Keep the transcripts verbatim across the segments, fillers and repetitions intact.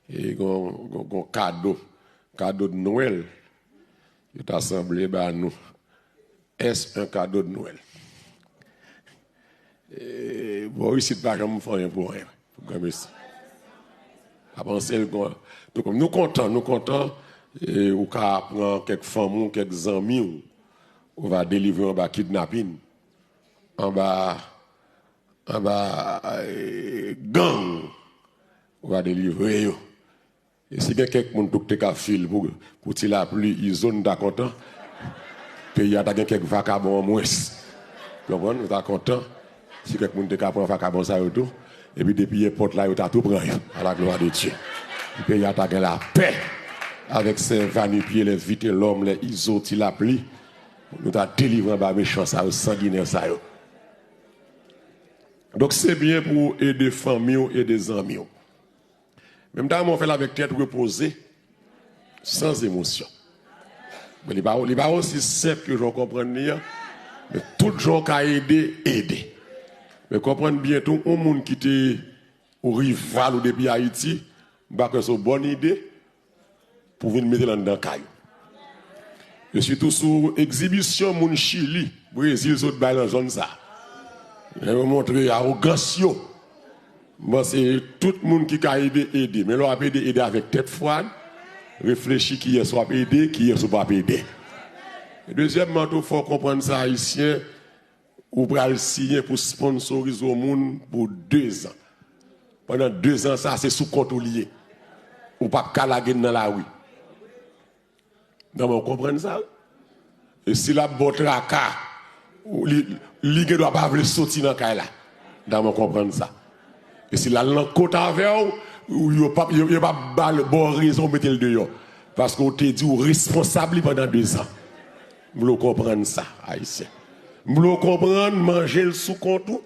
E gon, gon, gon kado, kado de Nwèl, yo ta sanble ba nou. Est-ce un cadeau de Noël? E, bò isit pa janm fè anyen pou anyen, pou granmesi. A panse l kon, nou kontan, nou kontan, e, ou ka pran kèk fanmi w, kèk zanmi w, ou va delivre anba kidnapin, anba, anba, e, gang, ou va delivre yo. E si gen kèk moun tou ki te ka fil pou, pou Ti Lapli, Izo, nou ta kontan. Peyi a ta gen kèk vakabon an mwens. Konprann? Nou ta kontan si kèk moun te ka pran vakabon sa yo tou. Epi depi èpòt la, yo ta tou pran yo. A la glwa de Dye. Peyi a ta gen lapè. Avèk sè Vanipye, lè Vitelòm, lè Izo, Ti Lapli. Nou ta delivre anba mechan sa yo, sanginè sa yo. Donk, se byen pou w ede fanmi w, ede zanmi w. Men m ta renmen w fè l avèk tèt repoze, san emosyon. Men li pa, li pa osi senp ke jan w konprann li an, men tout jan w ka ede, ede. Men konprann byen tou, yon moun ki te yon rival ou depi Ayiti, m pa kwè se yon bòn ide pou w vin mete l anndan kay ou. E sitou sou egzibisyon moun Chili, Brezil sot bay nan zòn sa. Lè yo montre awogans yo. M panse tout moun ki ka ede, ede. Men lè w ap ede, ede avèk tèt fwad. Reflechi kiyès w ap ede, kiyès ou p ap ede. E dezyèmman tou, fò w konprann sa, Ayisyen, ou pral siyen pou sponsorize yon moun pou dezan. Pandan dezan sa, se sou kont ou li ye. Ou p ap ka lage l nan lari. Non, men w konprann sa, wi. E si l ap ba w traka, ou, li, li gen dwa pa vle soti nan kay la. Non, men w konprann sa. E si l al nan kot avè w, ou, yo p ap, yo, yo p ap ba l, ba w rezon mete l deyò. Paske w te di w responsab li pandan dezan. M vle w konprann sa, Ayisyen. M vle w konprann, manje l sou kont ou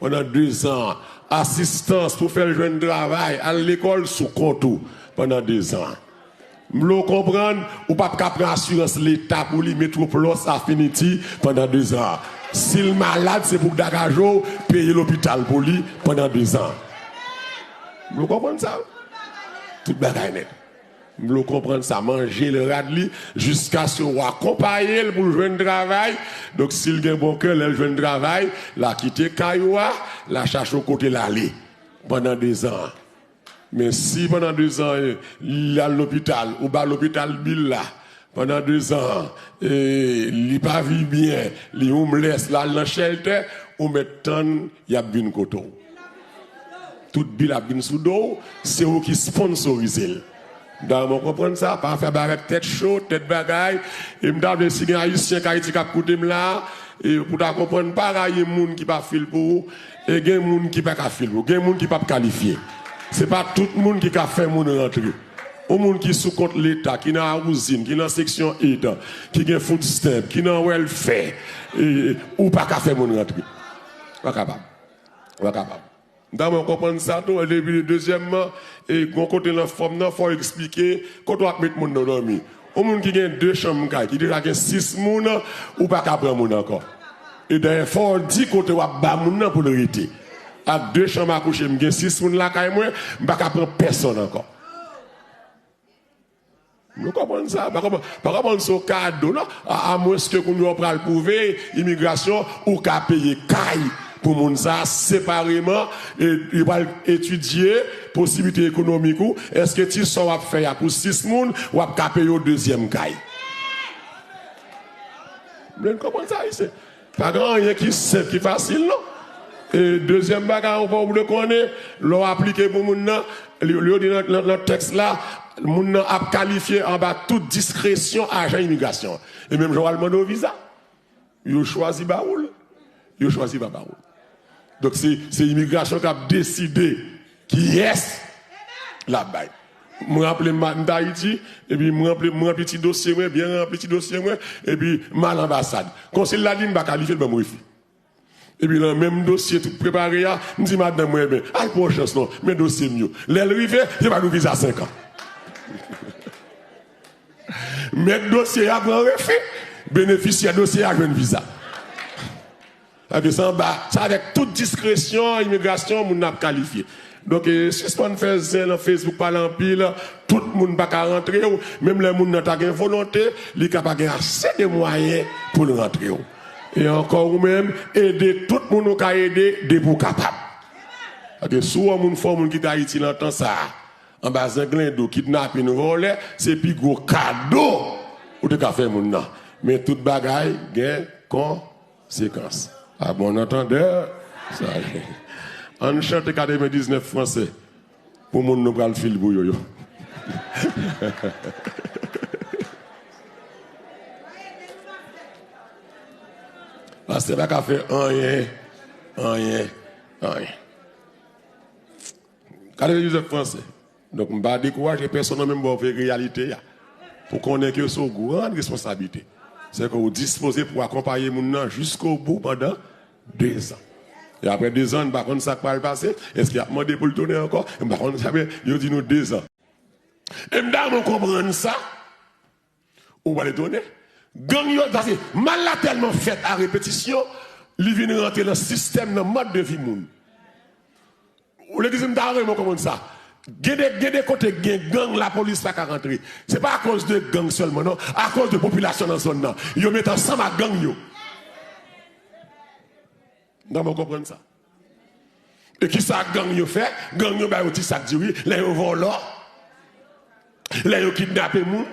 pandan dezan. Asistans pou fè l jwenn travay, al lekòl sou kont ou pandan dezan. M vle w konprann, ou p ap ka pran asirans Leta pou li, Metwoplos, Affinity, pandan dezan. Si l malad, se pou w dagaje w peye lopital pou li pandan dezan. M vle w konprann sa. Tout bagay nèt. M vle w konprann sa, manje l, rad li, jiskaske w akonpaye l pou l jwenn travay. Donk, si l gen bon kè, lè l jwenn travay, l a kite kay ou a, l a chache yon kote l ale pandan dezan an. Men si pandan dezan, li al lopital, ou ba lopital bil la, pandan dezan, e, li pa viv byen, li homeless, l al nan shelter, ou mèt tann y ap vin kote w. Tout bil ap vin sou do w, se ou ki sponsorize l. M ta renmen w konprann sa, pa fè bagay avèk tèt cho, tèt bagay. E m ta vle si gen Ayisyen k Ayiti k ap koute m la, e pou ta konprann, pa rayi moun ki pa fil pou ou, e gen moun ki pa ka fil pou ou, gen moun ki p ap kalifye. Se pa tout moun ki ka fè moun rantre. Yon moun ki sou kont Leta, ki nan Awouzin, ki nan seksyon ed, ki gen food stamp, ki nan welfare, e, ou pa ka fè moun rantre. Pa kapab. Pa kapab. M ta renmen w konprann sa tou. Epi dezyèmman, e, gon kote nan fòm nan, fò w eksplike kote w ap met moun nan dòmi. Yon moun ki gen de chanm kay, ki deja gen sis moun, ou pa ka pran moun ankò. E dayè, fò w di kote w ap ba moun nan pou l rete. Ak de chanm a kouche, m gen sis moun lakay mwen, m pa ka pran pèsonn ankò. Nou konprann sa, pa konprann, pa konprann se yon kado, non. A, amwenske kounye a w pral pwouve imigrasyon, ou ka peye kay pou moun sa a separeman, e, yo pral etidye posiblite ekonomik ou. Èske ti sa w ap fè a pou sis moun, w ap ka peye yon dezyèm kay? M vle n konprann sa, Ayisyen. Pa gen anyen ki senp, ki fasil, non. E dezyèm bagay ankò, ou dwe konnen, lè w aplike pou moun nan, li, li yo di nan, nan, nan tèks la, moun nan ap kalifye anba tout diskresyon ajan imigrasyon. E menm jan w al mande w viza, yo chwazi ba ou l, yo chwazi pa ba ou l. Donk, se, se imigrasyon k ap deside kiyès l ap bay. Mwen raple m, m t Ayiti, epi mwen raple, mwen ranpli ti dosye mwen, byen ranpli ti dosye mwen, epi m al anbasad. Konsil la di m pa kalifye, l ban m refi. Epi nan menm dosye, tout prepare a, m di madanm mwen, "Ebyen, al pran chans non, men dosye m yo." Lè l rive, yo ba nou viza senk an. Mèt dosye a pran refi, benefisyè dosye a jwenn viza. Paske se anba, se avèk tout diskresyon imigrasyon moun nan ap kalifye. Donk, e, sispann fè zen nan Facebook, pale anpil, tout moun pa ka rantre w, menm lè moun nan ta gen volonte, li ka pa gen ase de mwayen pou l rantre w. E ankò ou menm, ede tout moun ou ka ede depi w kapab. Paske si w wè moun fè w moun kite Ayiti nan tan sa a, anba zenglendo, kidnapin, vòlè, se pi gwo kado ou te ka fè moun nan. Men tout bagay gen konsekans. A bon antandè, sa. Ann chante katrevendiznèf franse pou moun nou pral fil pou yo yo. Pastè pa ka fè anyen, anyen, anyen. Katrevendiznèf franse. Donk, m pa dekouraje pèsonn nan, men m ba w vrè reyalite a. Pou konnen ke se yon gran responsablite. Se ke ou dispoze pou akonpaye moun nan jiskobou pandan dezan. E apre dezan, m pa konn sa k pral pase. Èske y ap mande pou l tounen ankò? M pa konn sa, men yo di nou dezan. E m ta renmen w konprann sa. Ou pral etone. Gang yo, paske mal la tèlman fèt a repetisyon, li vin rantre nan sistèm, nan mòd de vi moun. Ou legliz, m ta renmen w konprann sa. Gen de, gen de kote gen gang, lapolis pa ka rantre. Se pa akoz de gang sèlman, non. Akoz de popilasyon nan zòn nan. Yo met ansanm ak gang yo. M ta renmen w konprann sa. E kisa gang yo fè? Gang yo ba yo ti sak diri, lè yo vòlò, lè yo kidnape moun,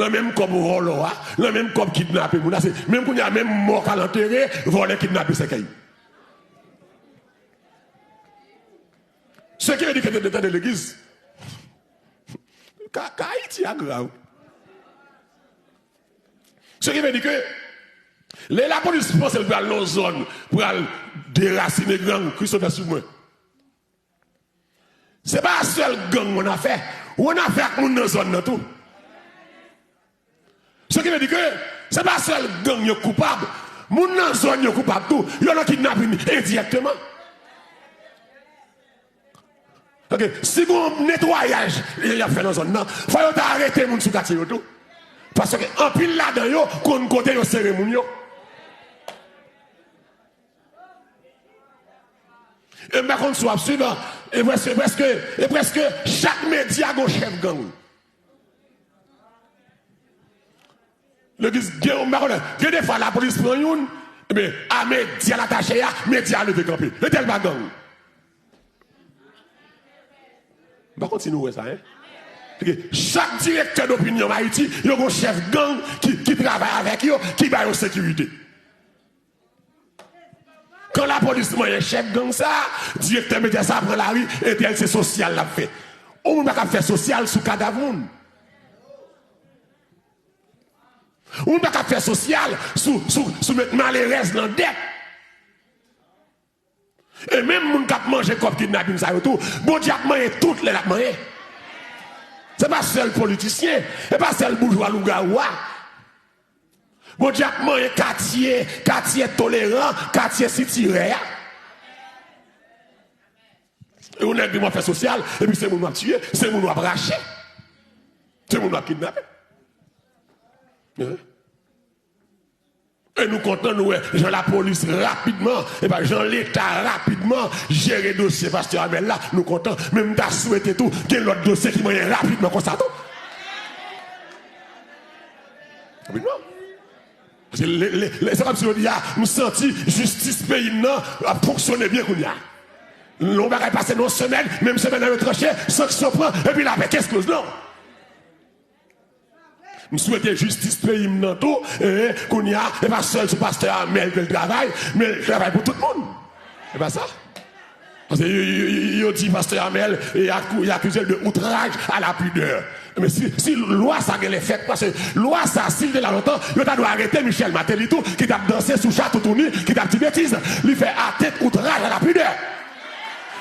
lan menm kòb vòlò a, lan menm kòb kidnape moun la, se menm kounye a, menm mò k al antere, vòlè kidnape sèkèy. Ce qui veut dire que tande, tande legliz, ka, ka Ayiti a grav. Ce qui veut dire que lè lapolis panse l pral nan yon zòn, pral derasine gang, Christopher, swiv mwen. Se pa sèl gang w annafè. W annafè ak moun nan zòn nan tou. Ce qui veut dire que se pa sèl gang yo koupab. Moun nan zòn yo koupab tou. Yo nan kidnapin endirèkteman. Paske si gon netwayaj y ap fè nan zòn nan, fò yo ta arete moun sou katye yo tou. Paske anpil ladan yo konn kote yo sere moun yo. E m pa konn si w ap swiv, e prèske, prèske, e prèske chak medya gon chèf gang. Legliz, gen, m pa konnen, gen de fwa lapolis pran youn, ebyen, a medya l atache a, medya a leve kanpe. Etèl pa gang. M pa konn si nou wè sa, en. Paske chak direktè dopinyon Ayiti, yo gon chèf gang ki, ki travay avèk yo, ki ba yo sekirite. Kan lapolis manyen chèf gang sa, direktè medya sa pran lari, etèl se sosyal l ap fè. Yon moun pa ka fè sosyal sou kadav moun. Yon moun pa ka fè sosyal sou, sou, sou met malerèz nan dèt. E menm moun k ap manje kòb kidnapin sa yo tou, Bondye ap manyen tout lè l ap manyen. Se pa sèl politisyen, se pa sèl boujwa lougawou a. Bondye ap manyen katye, katye toleran, katye sitirè a. E yon nèg vin w ap fè sosyal, epi se moun w ap tiye, se moun w ap rache, se moun w ap kidnape. Hein? E nou kontan, nou wè jan lapolis rapidman, epa jan Leta rapidman jere dosye pastè Amèl la, nou kontan. Men m ta swete tou gen lòt dosye ki manyen rapidman konsa tou. Rapidman. Paske le, le, le, se kòmsi yo di a, m santi jistis peyi m nan ap fonksyone byen kounye a. Yon bagay pase nan yon semèn, menm semèn nan yo tranche, sanksyon pran, epi lapè k esploze, non. M swete jistis peyi m nan tou, e, kounye a, e pa sèl sou pastè Amèl ke l travay, men l travay pou tout moun. E pa sa? Paske yo, yo, yo, yo di pastè Amèl, e, akou-, y akize l de outraj a la pidè. Men si, si lwa sa genlè fèt, paske lwa sa, si l te la lontan, yo ta dwe arete Michel Martelly tou, ki t ap danse sou cha toutouni, ki t ap di betiz. Li fè atent outraj a la pidè.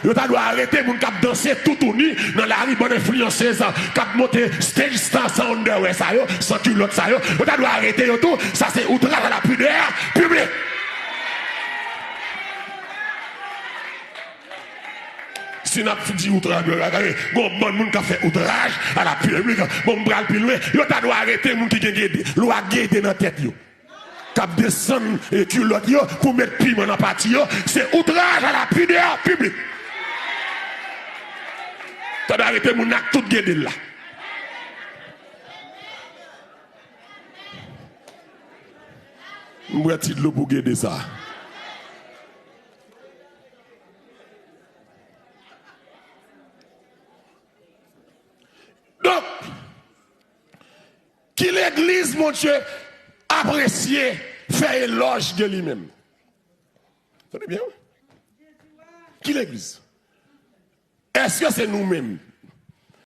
Yo ta dwe arete moun k ap danse toutouni nan lari, bann enfliyansez k ap monte stage sa, san underwear sa yo, san kilòt sa yo. Yo ta dwe arete yo tou. Sa se outraj a la pidè piblik. Si n ap di outraj, gade, gon bann moun k ap fè outraj a la piblik. Bon, m pral pi lwen. Yo ta dwe arete moun ki gen gede, lwa gede nan tèt yo. k ap desann kilòt yo pou met piman nan pati yo, se outraj a la pidè piblik. Tande, arete moun nan ak tout gede l la. M bwè ti dlo pou gede sa. Donk, ki legliz Bondye apresye fè elòj de li menm? Tande byen, wi. Ki legliz? Èske se nou menm?